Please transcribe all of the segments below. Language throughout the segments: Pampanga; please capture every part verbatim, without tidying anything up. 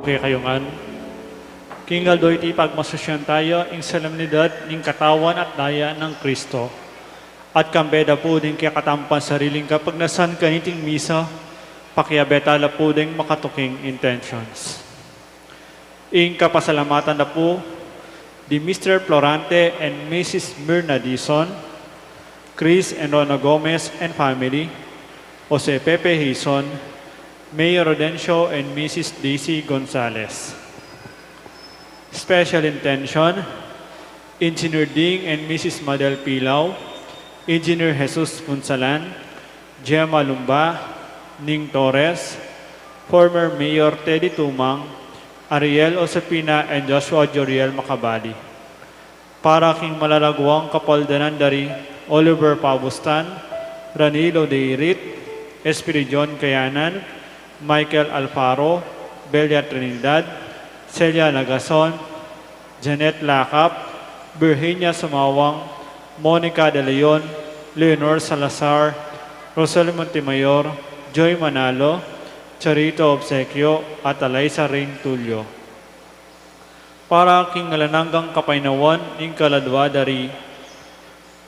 Kekayu ngan, king aldo iti pagmasusyan taya ing solemnidad ning katawan at daya nang Kristo. At kambe da pu ding kekatamung pansariling kapagnasan kaniting misa, pakiabe tala pu ding makatuking intentions. Ing kapasalamatan da pu di Mister Florante and Missus Mirna Dizon, Chris and Rona Gomez and family, Jose Pepe Hizon, Mayor Rodencio and Missus Daisy Gonzalez. Special intention, Engineer Ding and Missus Madel Pilaw, Engineer Jesus Punsalan, Gemma Lumba, Ning Torres, former Mayor Teddy Tumang, Ariel Osapina and Joshua Joriel Macabali. Para king malalaguang kapaldanan dari Oliver Pabustan, Ranilo Deirit, Espiridion Kayanan, Michael Alfaro, Belia Trinidad, Celia Lagason, Janet Lakap, Virginia Sumawang, Monica De Leon, Leonor Salazar, Rosel Montemayor, Joy Manalo, Charito Obsequio, at Alaisa Rain Tulio. Para king alang anggang kapainawan ning kaladua dari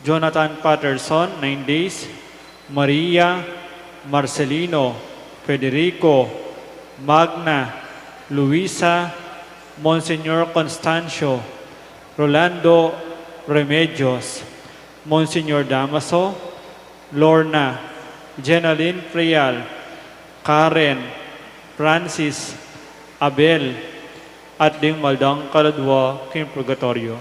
Jonathan Patterson, nine days, Maria, Marcelino, Federico, Magna, Luisa, Monsignor Constancio, Rolando Remedios, Monsignor Damaso, Lorna, Jenaline Frial, Karen, Francis, Abel, at ding maldang kaladua king purgatoryo.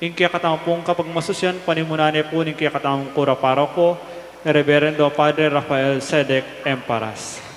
Ing kekatamung kapagmasusyan, panimunan ne pu ning kekatamung kura paroko, Reverendo Padre Rafael Sedek Emparas.